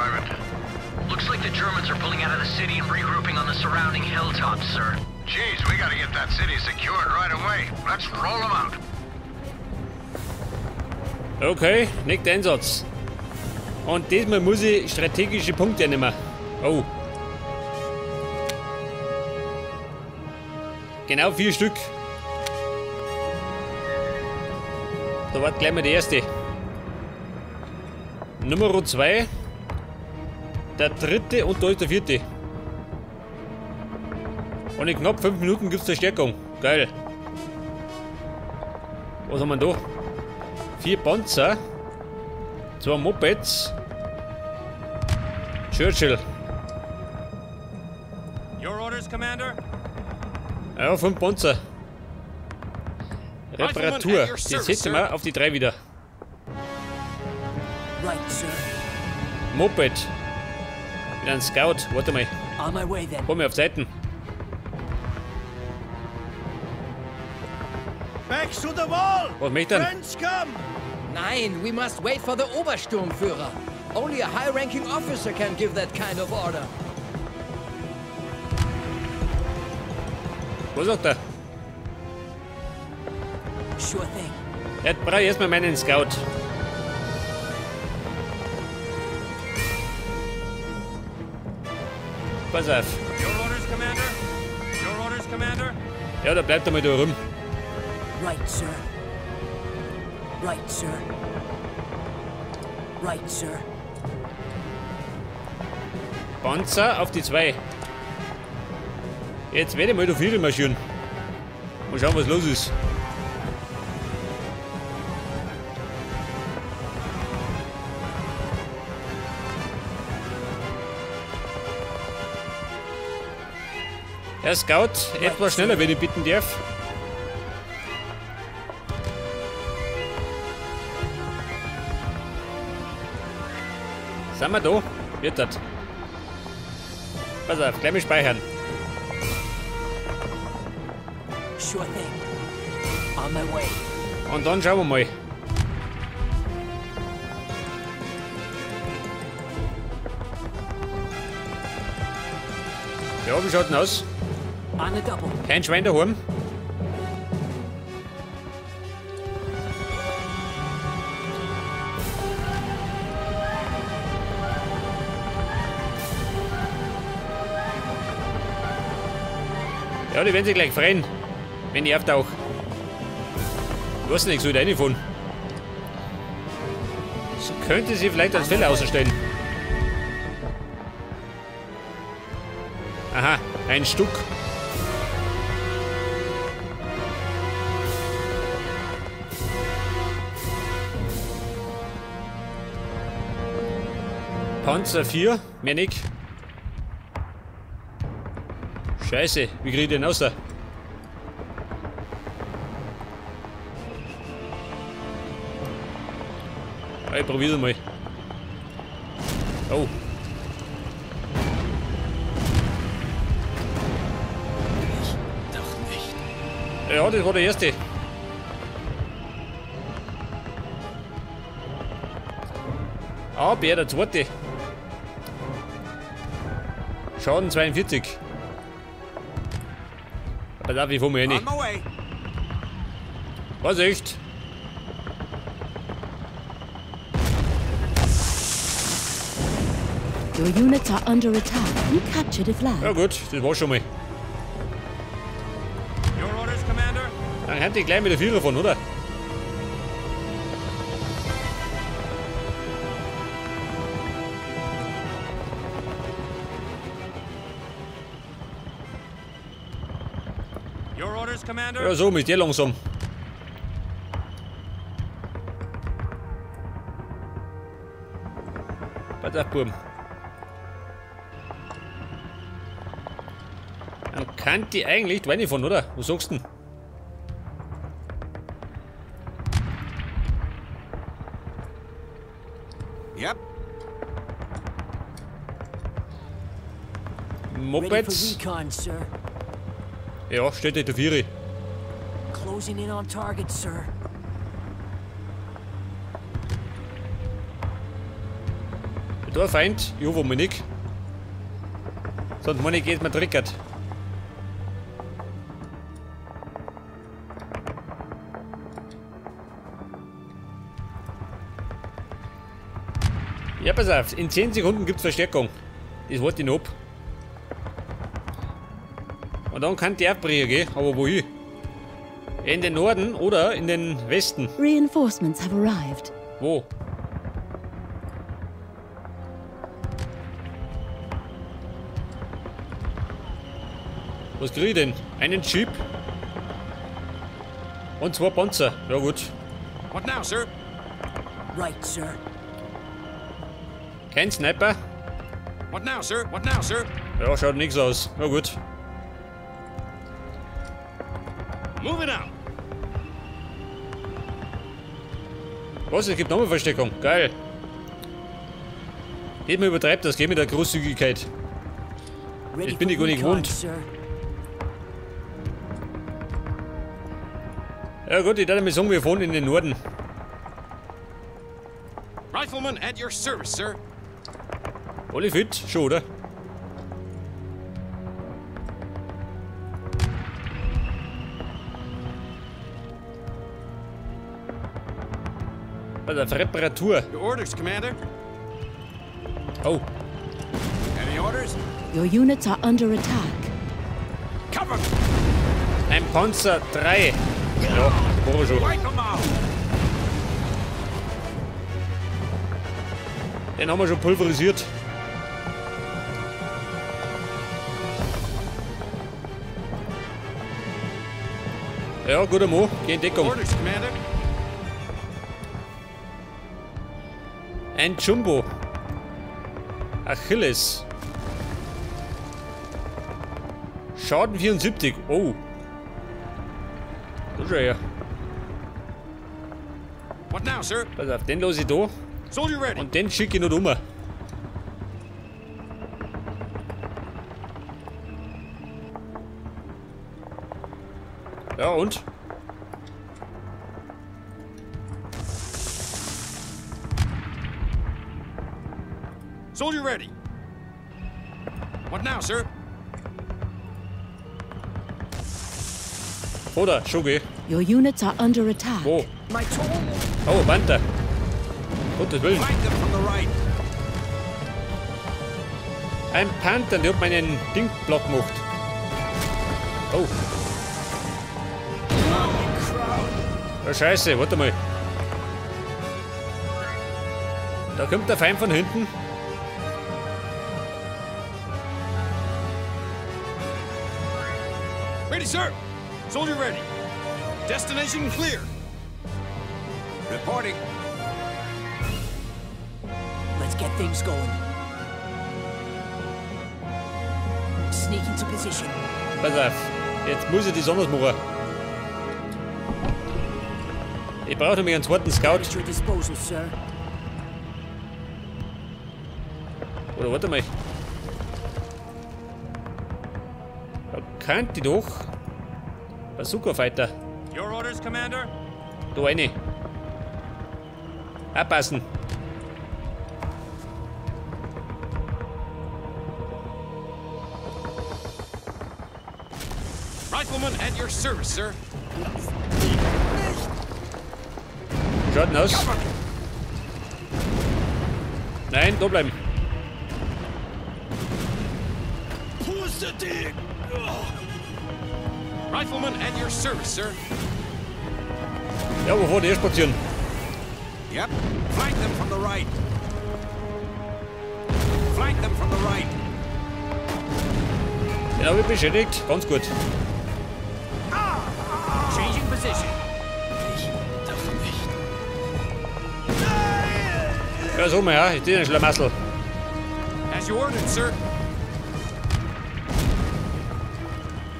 Private? Looks like the Germans are pulling out of the city and regrouping on the surrounding hilltops, sir. Jeez, we gotta get that city secured right away. Let's roll them out. Okay, nächster Einsatz. Und diesmal muss ich strategische Punkte nehmen. Oh. Genau 4 Stück. Da war gleich mal die erste. Nummer 2. Der dritte und da ist der vierte. Und in knapp 5 Minuten gibt's Verstärkung. Geil. Was haben wir denn da? 4 Panzer. 2 Mopeds. Churchill. Your orders, Commander? Ja, 5 Panzer. Reparatur. Die setzen wir auf die 3 wieder. Right, sir. Moped. Mit einem Scout. Warte mal. On my way, then. Komm mir auf Seiten. Backs to the wall! Was möchte er? Friends come! Nein, we must wait for the Obersturmführer. Only a high-ranking officer can give that kind of order. Was sagt er? Sure thing. Jetzt brauche ich erstmal meinen Scout. Pass auf. Your orders, Commander? Your orders, Commander? Ja, da bleibt er mal da rum. Right, sir. Right, sir. Right, sir. Panzer auf die 2. Jetzt werde ich mal da 4 marschieren. Mal schauen, was los ist. Herr Scout, etwas schneller, wenn ich bitten darf. Sind wir da? Wird das. Pass auf, gleich mal speichern. Sure thing. On my way. Und dann schauen wir mal. Ja, wie schaut denn aus? On the double. Kein Schwein daheim. Ja, die werden sich gleich freuen, wenn ich auftauche. Ich weiß nicht, ich soll da reinfahren. So könnte sie vielleicht als Fälle ausstellen. Aha, ein Stück. Panzer 4, mehr nicht. Scheiße, wie krieg ich den raus? Ich probier's mal. Oh. Ich doch nicht. Ja, das war der erste. Aber der zweite. Schaden 42. Aber darf ich vor mir nicht. Was echt? Your units are under attack. You captured a flag. Ja gut, das war schon mal. Your orders, Commander? Dann hätte ich gleich mit der Vierer von, oder? Your orders, Commander? Ja, so mit dir langsam. Pass auf, Buben. Dann kann die eigentlich da reinfahren, oder? Was sagst du denn? Yep. Mopeds. Ready for recon, sir. Ja, steht der Viere. Closing in on target, sir. Da Feind, ich hoffe mal nicht. Sonst meine ich, geht mir triggert. Ja, pass auf, in 10 Sekunden gibt es Verstärkung. Das wollte ich noch ab. Und dann kann der abbrechen gehen, aber wohin? In den Norden oder in den Westen? Reinforcements have arrived. Wo? Was krieg ich denn? Einen Jeep und 2 Panzer. Ja gut. What now, sir? Right, sir. Kein Sniper. What now, sir? What now, sir? Ja, schaut nix aus. Na gut. Move it out. Was? Es gibt nochmal Versteckung. Geil. Geht mir übertreibt das, geht mit der Großzügigkeit. Ich bin die gar nicht gewohnt. Ja gut, ich darf mir sagen, wir fahren in den Norden. Rifleman at your service, sir. Alle fit? Schon, oder? Bei der Reparatur. Your orders, Commander. Oh. Any orders? Your units are under attack. Cover. Ein Panzer 3. Ja, war schon. Den haben wir schon pulverisiert. Ja, guter Mo. Geh in Deckung. Orders, Commander. Ein Jumbo. Achilles. Schaden 74. Oh. Das ist ja. What now, sir? Pass auf, den lasse ich da. Soldier ready. Und den schicke ich noch um. Ja, und? Soldier ready. What now, sir? Oder, schon geh. Your units are under attack. Wo? Oh, Panther. Gottes Willen. Ein Panther, der hat meinen Dingblock gemacht. Oh. Oh, Scheiße, warte mal. Da kommt der Feind von hinten. Ready, sir. Soldier ready. Destination clear. Reporting. Let's get things going. Sneak into position. Pass auf, jetzt muss ich das anders machen. Ich brauche nämlich einen zweiten Scout. At your disposal, sir. Oder warte mal. Da könnte ich doch. Bazooka Fighter. Your orders, Commander. Da eine. Abpassen. Rifleman at your service, sir. Schaut denn aus? Nein, da bleiben. Rifleman at your service, sir. Ja, wo wollt ihr spazieren? Yep. Flank them from the right. Flank them from the right. Den habe ich beschädigt. Ganz gut. Changing position. Ich darf nicht. Ja, so mal, ja. Ich bin ein Schlamassel. As you ordered, sir.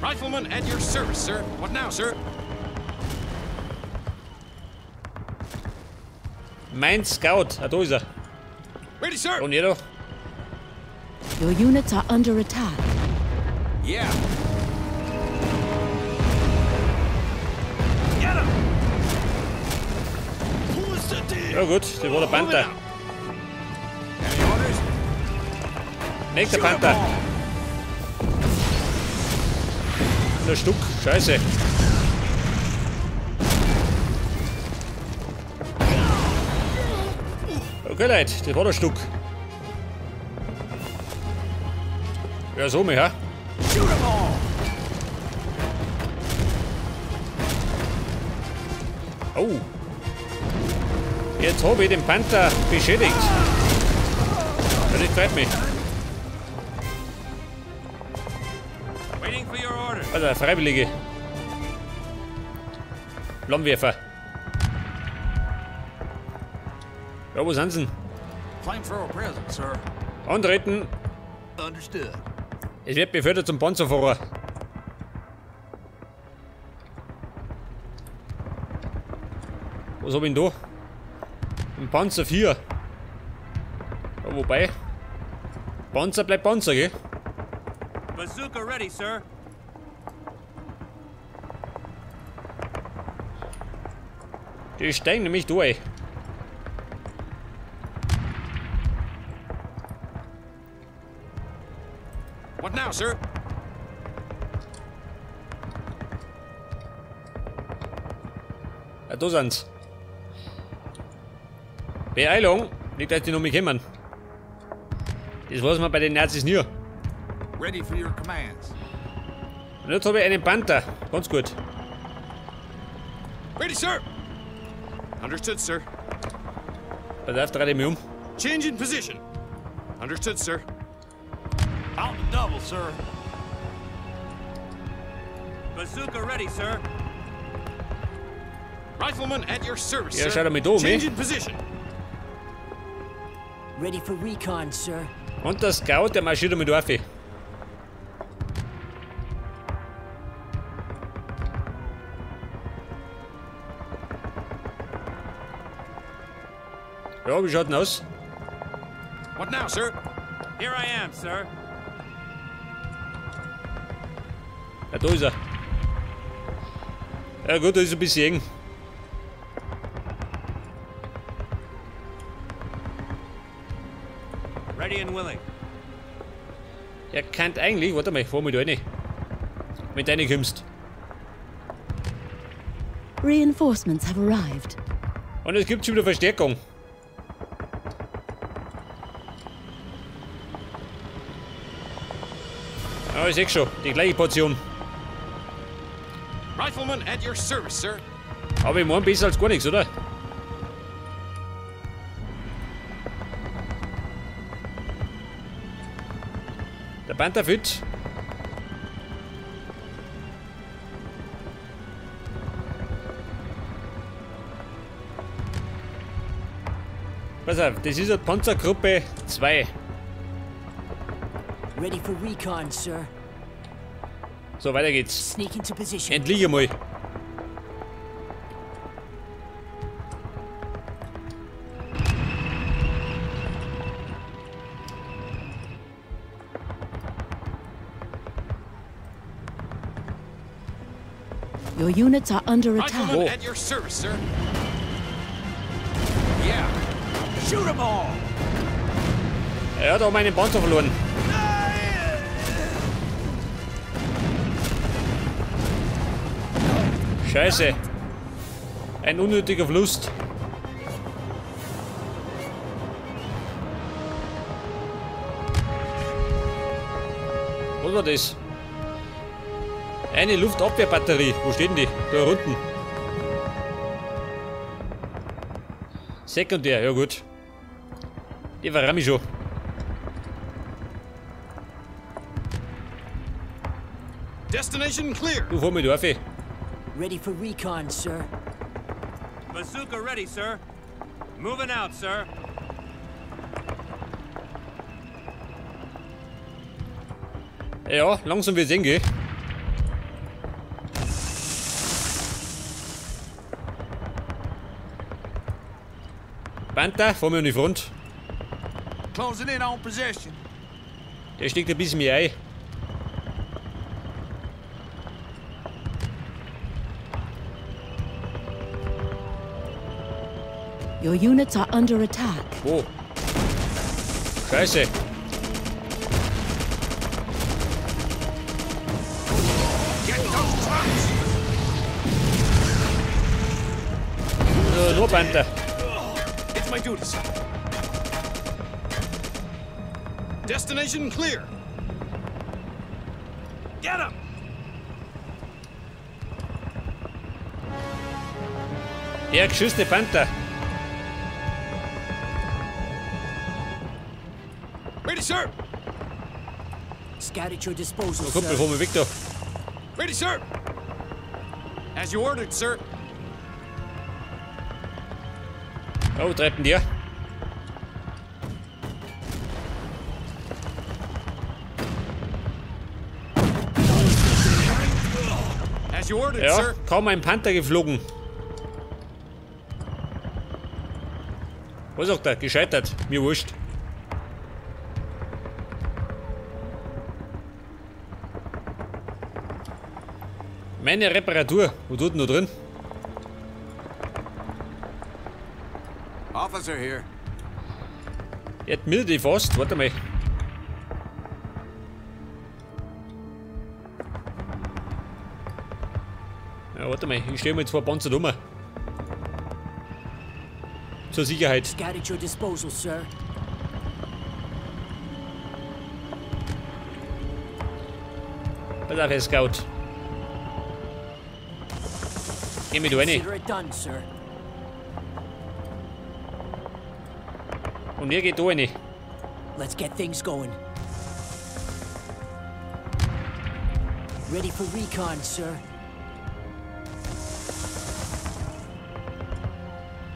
Rifleman at your service, sir. What now, sir? Mein Scout. Ah, da ist er. Ready, sir. Und ihr doch. Your units are under attack. Yeah. Get him. Ja gut, das war der Panther. Any orders? Nächster Panther. Ein Stück. Scheiße. Okay, Leute, das war der Stück. Ja, so mehr, ja? Oh. Jetzt habe ich den Panther beschädigt. Das freut mich. Also, Freiwillige. Flammenwerfer. Ja, wo sind sie denn? Antreten. Es wird befördert zum Panzerfahrer. Was hab ich denn da? Ein Panzer 4. Ja, wobei. Panzer bleibt Panzer, gell? Bazooka ready, sir. Die steigen nämlich durch. What now, sir? Ja, da sind's. Beeilung! Nicht, dass die noch nicht kommen. Das weiß man bei den Nazis nie. Ready for your commands. Und jetzt habe ich einen Panther. Ganz gut. Ready, sir. Understood, sir. Pass auf, dreh dich mich um. Change in position. Understood, sir. On the double, sir. Bazooka ready, sir. Rifleman at your service, Ja, sir. schau dir mal da um, Change in position. Ready for recon, sir. Und der Scout, der marschiert mit auf. Ja, wie schaut denn aus? What now, sir? Here I am, sir. Ja, da ist er. Ja gut, da ist ein bisschen eng. Ready and willing. Er kann eigentlich, warte mal, ich fahr mal da rein. Wenn du reinkommst. Reinforcements have arrived. Und es gibt schon wieder Verstärkung. Ja, ich seh schon, die gleiche Portion. Rifleman at your service, sir. Aber ich mein, besser als gar nichts, oder? Der Panther fit. Pass auf, das ist eine Panzergruppe 2. Ready for recon, sir. So, weiter geht's. Sneak into position. Endlich einmal. Your units are under attack. Rifleman at your service, sir. Yeah. Shoot 'em all. Er hat auch meinen Panzer verloren. Scheiße. Ein unnötiger Verlust. Was war das? Eine Luftabwehrbatterie. Wo steht denn die? Da unten. Sekundär, ja gut. Die verramme ich schon. Destination clear. Du fahr mit auf. Ready for recon, sir. Bazooka ready, sir. Moving out, sir. Ja, langsam wird's eng, gell? Panther, fahr mir an die Front. Closing in on position. Der steckt ein bisschen mehr ein. Your units are under attack. Wo? Scheiße. Da nur Panther. It's my duty, sir. Destination clear. Get him! Der geschissene Panther. Ready, sir. Scout at your disposal, Kumpel, sir. fahr mal weg da. Ready, sir. As you ordered, sir. Oh, wo treibt denn der? As you ordered, Ja, sir. kaum ein Panther geflogen. Was sagt er? Gescheitert. Mir wurscht. Meine Reparatur. Wo tut denn da drin? Officer here. Jetzt mir die fast. Warte mal. Ja, warte mal. Ich stehe mal zwei Panzer dumm. Zur Sicherheit. Scout at your disposal, sir. Pass auf, Herr Scout. Geh mit rein. Consider it done, sir. Und ihr geht da rein. Let's get things going. Ready for recon, sir.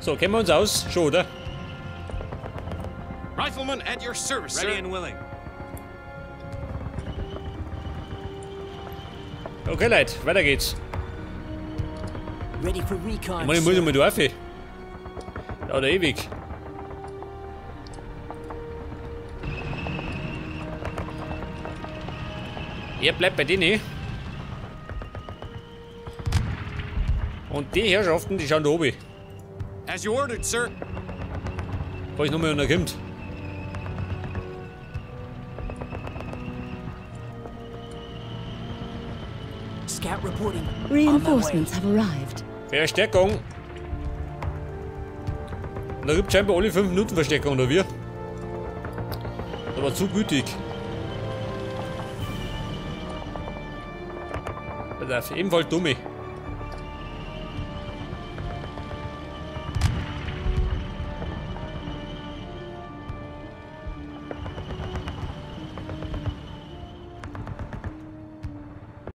So, kennen wir uns aus? Schon, oder? Rifleman at your service, Ready sir. and willing. Okay, Leute, weiter geht's. Ready for recon, Ich meine, ich muss sir. einmal da rauf. Dauert ja ewig. Er bleibt bei denen. Und die Herrschaften, die schauen da oben. As you ordered, sir. Falls nochmal einer kommt. Scout reporting. On my way. Reinforcements have arrived. Verstärkung. Und da gibt es scheinbar alle 5 Minuten Verstärkung, oder wie? Aber zu gütig. Pass auf, ebenfalls dumme.